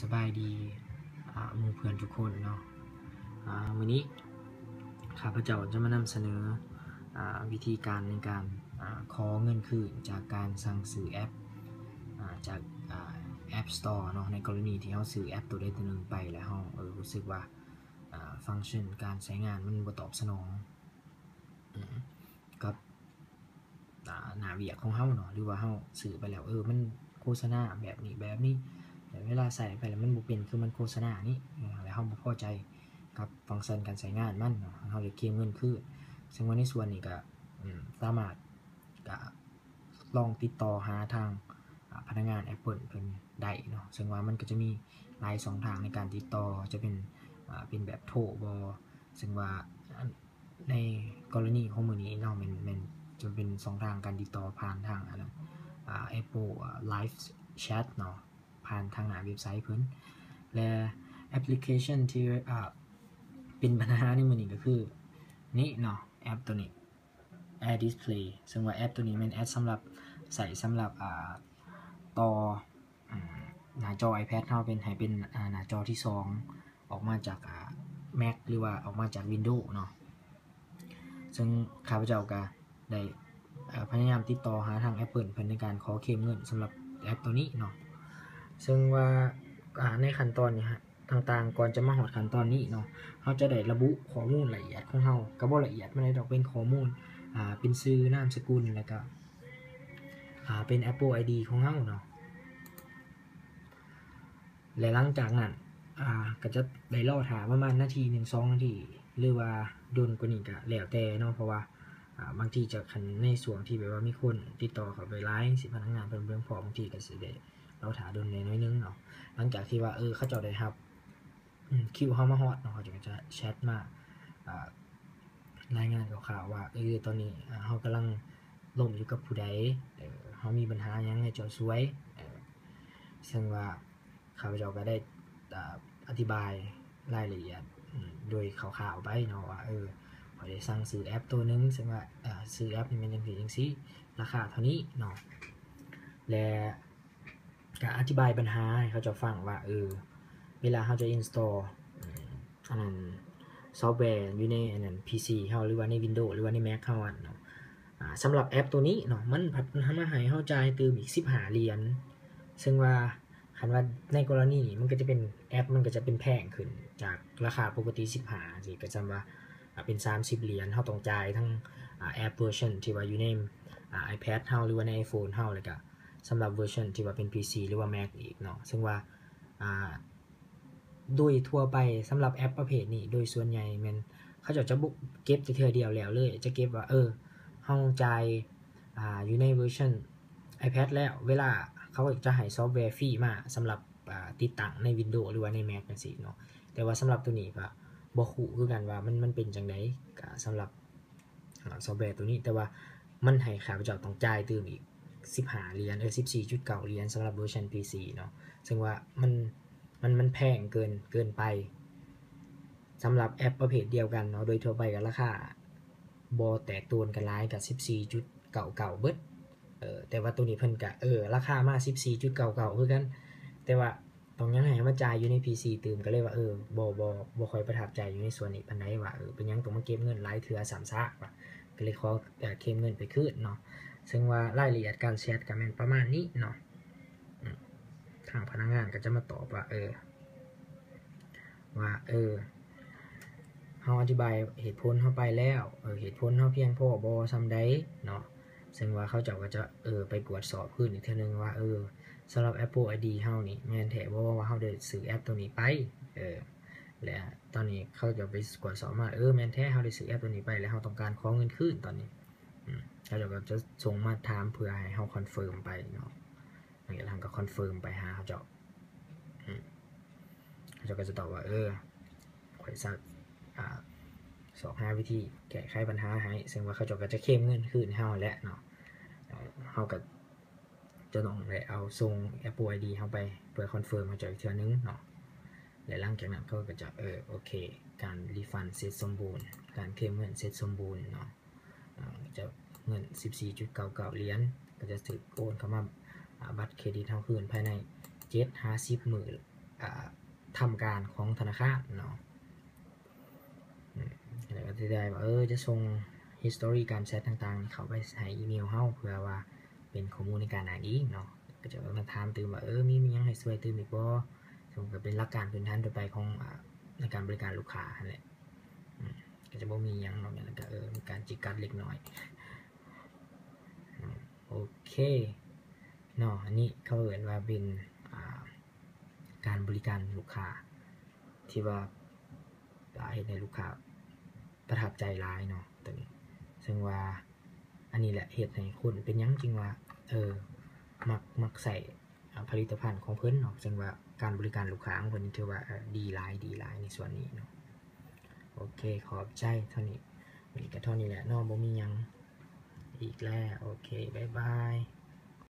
ສະບາຍດີ ອາ ໝູ່ເພື່ອນທຸກຄົນເນາະ. ອາ ມື້ນີ້ຂ້າພະເຈົ້າຈະມານຳສະເໜີ ອາ ວິທີການໃນການ ອາ ຂໍເງິນຄືນຈາກການສັ່ງຊື້ແອັບ ອາ ຈາກ ອາ App Store ເນາະ. ໃນກໍລະນີທີ່ເຮົາຊື້ແອັບໂຕໃດໂຕໜຶ່ງໄປ ແລ້ວເຮົາ ເອີ ຮູ້ສຶກວ່າ ອາ ຟັງຊັນການໃຊ້ງານມັນບໍ່ຕອບສະໜອງ ອາ ກັບ ອາ ໜ້າວຽກຂອງເຮົາເນາະ ຫຼືວ່າເຮົາຊື້ໄປແລ້ວ ເອີ ມັນໂຄສະນາແບບນີ້ແບບນີ້ ແລ້ວເວລາໃຊ້ໄປແລ້ວມັນບໍ່ເປັນຄືມັນໂຄສະນານີ້ ແລ້ວເຮົາບໍ່ພໍໃຈກັບຟັງຊັນການໃຊ້ງານມັນເນາະ ເຮົາຢາກເຄມເງິນຄືນ. ເຊິ່ງວ່າໃນສ່ວນນີ້ກະ ອາ ສາມາດ ກະລອງຕິດຕໍ່ຫາທາງ ອາ ພະນັກງານ Apple ເພິ່ນໄດ້ເນາະ. ເຊິ່ງວ່າມັນກະຈະມີຫຼາຍຊ່ອງທາງໃນການຕິດຕໍ່ ຈະເປັນ ອາ ເປັນແບບໂທບໍ ເຊິ່ງວ່າ ອັນ ໃນກໍລະນີຂອງມື້ນີ້ເນາະ ແມ່ນ ແມ່ນຈະເປັນຊ່ອງທາງການຕິດຕໍ່ຜ່ານທາງ ອັນ ອາ Apple ອາ Live Chat ເນາະ ຜ່ານທາງໜ້າເວັບໄຊເພິ່ນ ແລະ ແອັບພລິເຄຊັນທີ່ ອາ ເປັນບັນຫາໃນມື້ນີ້ກະຄືນີ້ເນາະ ແອັບໂຕນີ້ Air Display ເຊິ່ງວ່າແອັບໂຕນີ້ແມ່ນແອັບສຳລັບ ໃຊ້ສຳລັບ ອາ ຕໍ່ ອາ ໜ້າຈໍ iPad ເຮົາເປັນ ໃຫ້ເປັນ ອາ ໜ້າຈໍທີສອງ ອອກມາຈາກ ອາ Mac ຫຼືວ່າອອກມາຈາກ Windows ເນາະ. ເຊິ່ງຂ້າພະເຈົ້າກະໄດ້ ເອີ ພະຍາຍາມຕິດຕໍ່ຫາທາງ Apple ເພິ່ນໃນການຂໍເຄມເງິນສຳລັບແອັບໂຕນີ້ເນາະ. ເຊິ່ງວ່າ ອາ ໃນຂັ້ນຕອນນີ້ ຕ່າງໆ ກ່ອນຈະມາຮອດຂັ້ນຕອນນີ້ເນາະ ເຮົາຈະໄດ້ລະບຸຂໍ້ມູນລະອຽດຂອງເຮົາ ກະບໍ່ລະອຽດປານໃດດອກ ເປັນຂໍ້ມູນ ອາ ເປັນຊື່ ນາມສະກຸນ ແລ້ວກະ ອາ ເປັນ Apple ID ຂອງເຮົາເນາະ. ແລະ ຫຼັງຈາກນັ້ນ ອາ ກະຈະໄດ້ລໍຖ້າປະມານນາທີໜຶ່ງ ສອງນາທີ ຫຼືວ່າດົນກວ່ານີ້ກະແລ້ວແຕ່ເນາະ ເພາະວ່າ ອາ ບາງທີຈະ ຄັນໃນຊ່ວງທີ່ແບບວ່າມີຄົນຕິດຕໍ່ເຂົ້າໄປຫຼາຍ ຊິພະນັກງານເພິ່ນບໍ່ພຽງພໍ ບາງທີກະຊິໄດ້ລໍຖ້າດົນແດ່ໜ້ອຍໜຶ່ງເນາະ. ຫຼັງຈາກທີ່ວ່າ ເອີ ເຂົາເຈົ້າໄດ້ຮັບ ອາ ຄິວເຮົາມາຮອດເນາະ ເຂົາເຈົ້າກະຈະແຊັດມາ ອາ ລາຍງານຄ່າວໆວ່າ ເອີ ຕອນນີ້ ອາ ເຮົາກຳລັງລົມຢູ່ກັບຜູ້ໃດ ເອີ ເຮົາມີບັນຫາຫຍັງໃຫ້ເຈົ້າຊ່ວຍ ເອີ ເຊິ່ງວ່າຂ້າພະເຈົ້າກະໄດ້ ອາ ອະທິບາຍລາຍລະອຽດ ອາ ໂດຍຄ່າວໆໄປເນາະ ວ່າ ເອີ ຂ້ອຍໄດ້ສັ່ງຊື້ແອັບໂຕໜຶ່ງ ເຊິ່ງວ່າ ອາ ຊື້ແອັບນີ້ແມ່ນຈັ່ງຊີ້ຈັ່ງຊີ້ ລາຄາເທົ່ານີ້ເນາະ ແລະ ກະອະທິບາຍບັນຫາໃຫ້ເຂົາເຈົ້າຟັງວ່າ ເອີ ເວລາເຮົາຈະ install ອັນນັ້ນ ຊອບແວຢູ່ໃນອັນນັ້ນ ພີຊີ ເຮົາ ຫຼືວ່າໃນ Windows ຫຼືວ່າໃນ Mac ເຮົາຫັ້ນເນາະ ອາ ສຳລັບແອັບໂຕນີ້ເນາະ ມັນພັດ ເຮົາມາໃຫ້ເຮົາຈ່າຍຕື່ມອີກສິບຫ້າຫຼຽນ ເຊິ່ງວ່າ ຄັນວ່າໃນກໍລະນີນີ້ ມັນກະຈະເປັນ ແອັບມັນກະຈະເປັນແພງຂຶ້ນຈາກລາຄາປົກກະຕິສິບຫ້າ ຈັ່ງຊີ້ ກະສ່ຳວ່າ ອາ ເປັນສາມສິບຫຼຽນ ເຮົາຕ້ອງຈ່າຍທັງ ອາ ແອັບເວີຊັນທີ່ວ່າຢູ່ໃນ ອາ iPad ເຮົາ ຫຼືວ່າໃນ iPhone ເຮົາ ແລ້ວກະ ສຳລັບເວີຊັນທີ່ວ່າເປັນ ພີຊີ ຫຼືວ່າ Mac ອີກເນາະ. ເຊິ່ງວ່າ ອາ ໂດຍທົ່ວໄປສຳລັບແອັບປະເພດນີ້ ໂດຍສ່ວນໃຫຍ່ແມ່ນເຂົາເຈົ້າຈະບໍ່ເກັບແຕ່ເທື່ອດຽວແລ້ວເລີຍ ຈະເກັບວ່າ ເອີ ເຮົາຈ່າຍ ອາ ຢູ່ໃນເວີຊັນ iPad ແລ້ວ ເວລາເຂົາຈະໃຫ້ຊອບແວຟຣີມາສຳລັບ ອາ ຕິດຕັ້ງໃນ Windows ຫຼືວ່າໃນ Mac ຈັ່ງຊີ້ເນາະ. ແຕ່ວ່າສຳລັບໂຕນີ້ກະບໍ່ຮູ້ຄືກັນວ່າມັນ ມັນເປັນຈັ່ງໃດ ກະສຳລັບ ອາ ຊອບແວໂຕນີ້ ແຕ່ວ່າມັນໃຫ້ຂ້າພະເຈົ້າຕ້ອງຈ່າຍຕື່ມອີກສິບຫ້າຫຼຽນ ເອີ ສິບສີ່ຈຸດເກົ້າຫຼຽນ ສຳລັບເວີຊັນ ພີຊີ ເນາະ. ເຊິ່ງວ່າມັນ ມັນ ມັນແພງເກີນ ເກີນໄປ ສຳລັບແອັບປະເພດດຽວກັນເນາະ. ໂດຍທົ່ວໄປກະລາຄາບໍ່ແຕກໂຕນກັນຫຼາຍ ກະສິບສີ່ຈຸດເກົ້າເກົ້າເບິດ ເອີ ແຕ່ວ່າໂຕນີ້ເພິ່ນກະ ເອີ ລາຄາມາສິບສີ່ຈຸດເກົ້າເກົ້າຄືກັນ ແຕ່ວ່າ ຕ້ອງຍັງໃຫ້ມາຈ່າຍຢູ່ໃນ ພີຊີ ຕື່ມ ກະເລີຍວ່າ ເອີ ບໍ່ ບໍ່ ບໍ່ຄ່ອຍປະທັບໃຈຢູ່ໃນສ່ວນນີ້ປານໃດ ວ່າ ເອີ ເປັນຫຍັງຕ້ອງມາເກັບເງິນຫຼາຍເທື່ອຊ້ຳຊາກ ວ່າ ກະເລີຍຂໍ ເອີ ເຄມເງິນໄປຄືນເນາະ. ເຊິ່ງວ່າລາຍລະອຽດການແຊັດກະແມ່ນປະມານນີ້ເນາະ ອາ ທາງພະນັກງານກະຈະມາຕອບວ່າ ເອີ ວ່າ ເອີ ເຮົາອະທິບາຍເຫດຜົນເຮົາໄປແລ້ວ ເອີ ເຫດຜົນເຮົາພຽງພໍບໍ່ ສ່ຳໃດເນາະ. ເຊິ່ງວ່າເຂົາເຈົ້າກະຈະ ເອີ ໄປກວດສອບຄືນອີກເທື່ອໜຶ່ງວ່າ ເອີ ສຳລັບ Apple ID ເຮົານີ້ແມ່ນແທ້ບໍ່ ວ່າເຮົາໄດ້ຊື້ແອັບໂຕນີ້ໄປ ເອີ ແລະ ຕອນນີ້ເຂົາຈະໄປກວດສອບມາ ເອີ ແມ່ນແທ້ ເຮົາໄດ້ຊື້ແອັບໂຕນີ້ໄປ ແລະ ເຮົາຕ້ອງການຂໍເງິນຄືນຕອນນີ້ ອາ ເຂົາເຈົ້າກະຈະສົ່ງມາຖາມເພື່ອໃຫ້ເຮົາຄອນເຟີມໄປເນາະ. ຫຼັງຈາກນັ້ນກະຄອນເຟີມໄປຫາເຂົາເຈົ້າ ອາ ເຂົາເຈົ້າກະຈະຕອບວ່າ ເອີ ຂ້ອຍຈະ ອາ ຊອກຫາວິທີແກ້ໄຂບັນຫາໃຫ້ ເຊິ່ງວ່າເຂົາເຈົ້າກະຈະເຄມເງິນຄືນໃຫ້ເຮົາແຫຼະເນາະ. ເຮົາກະຈະຕ້ອງໄດ້ເອົາສົ່ງ Apple ID ເຮົາໄປເພື່ອຄອນເຟີມໃຫ້ເຂົາເຈົ້າອີກເທື່ອໜຶ່ງເນາະ ແລະ ຫຼັງຈາກນັ້ນເຂົາກະຈະ ເອີ ໂອເຄ ການຣີຟັນເສັດສົມບູນ ການເຄມເງິນເສັດສົມບູນເນາະ. ອາ ຈະເງິນສິບສີ່ຈຸດເກົ້າເກົ້າຫຼຽນ ກະຈະຖືກໂອນເຂົ້າມາ ອາ ບັດເຄຣດິດເຮົາຄືນພາຍໃນເຈັດຫາສິບມື້ ອ່າ ທຳການຂອງທະນາຄານເນາະ ອືມ ແລ້ວກໍຈະໄດ້ວ່າ ເອີ ຈະສົ່ງ history ການແຊັດຕ່າງໆ ເຂົ້າໄປໃຫ້ອີເມວເຮົາ ເພື່ອວ່າເປັນຂໍ້ມູນໃນການອ້າງອີງເນາະ ກໍຈະມາຖາມຕື່ມວ່າ ເອີ ມີ ມີຫຍັງໃຫ້ຊ່ວຍຕື່ມອີກບໍ່? ເຊິ່ງກໍເປັນຫຼັກການພື້ນຖານທົ່ວໄປຂອງ ອາ ໃນການບໍລິການລູກຄ້າຫັ້ນແຫຼະ ອືມ ກໍຈະບໍ່ມີຫຍັງເນາະ ແລ້ວກໍ ເອີ ມີການຈິກກັດເລັກນ້ອຍ ອືມ ໂອເຄເນາະ ອັນນີ້ເຂົາເອີ້ນວ່າເປັນ ອ່າ ການບໍລິການລູກຄ້າ ທີ່ວ່າ ອ່າ ເຮັດໃຫ້ລູກຄ້າປະທັບໃຈຫຼາຍເນາະ ໂຕນີ້ ເຊິ່ງວ່າ ອັນນີ້ແຫຼະເຮັດໃຫ້ຄົນ ເປັນຫຍັງຈຶ່ງວ່າ ເອີ ມັກ ມັກໃຊ້ ອາ ຜະລິດຕະພັນຂອງເພິ່ນເນາະ ເຊິ່ງວ່າການບໍລິການລູກຄ້າຂອງເພິ່ນນີ້ຖືວ່າ ເອີ ດີຫຼາຍ ດີຫຼາຍໃນສ່ວນນີ້ເນາະ ໂອເຄ ຂອບໃຈເທົ່ານີ້ ມື້ນີ້ກໍເທົ່ານີ້ແຫຼະເນາະ ບໍ່ມີຫຍັງອີກແລ້ວ ໂອເຄ ບາຍບາຍ.